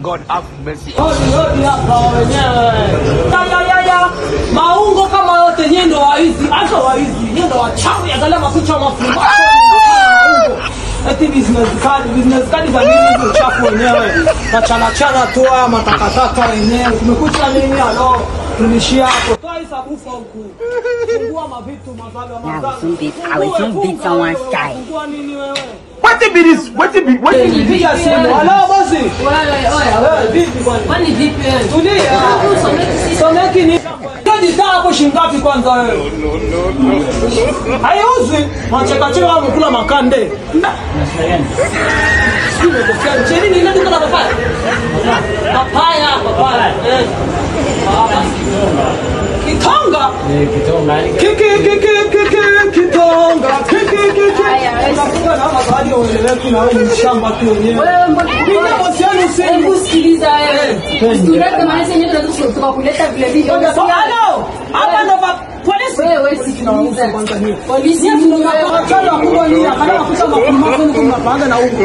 God have mercy. Hodi hapa wenyewe. Ya. Maungo kama yote nyendo waizi, acha waizi, nyendo wachawi, angalia mapicha mafumbo. Eti business card za nini uchafu wenyewe. Na chana chana tu haya matakataka wenyewe. Tumekucha nini alo? Tunishia hapo. Toa hii sabufa huku. Fungua mavitu mazaga mazaga. I will soon beat someone's child. Fungua nini wewe? What be this? What be Piga simu. Halo bosi. Wewe vipi bwana? Kwani vipi wewe? Tulia. Someki ni kadi hapo shilingi ngapi kwanza wewe? No. Haiuzwi. Macheka cheka kula makande. Sio kofia. Cheni ni ile duka la papaya. Papaya. Eh. Kitonga. Kitonga. Kiki kitonga. Kiki. Unafunga na mazali ueleweki na wewe ni shamba tu wenyewe. Wewe mbona Piga bosi yenu simu. Hebu sikiliza wewe. Usilete maana yenyewe tunataka tukakuleta vile vile. Halo. Hapa ndo polisi. Wewe sikiliza. Polisi ni tunataka kubwa ni akala kuta mafumo kwa mnapanga na huko.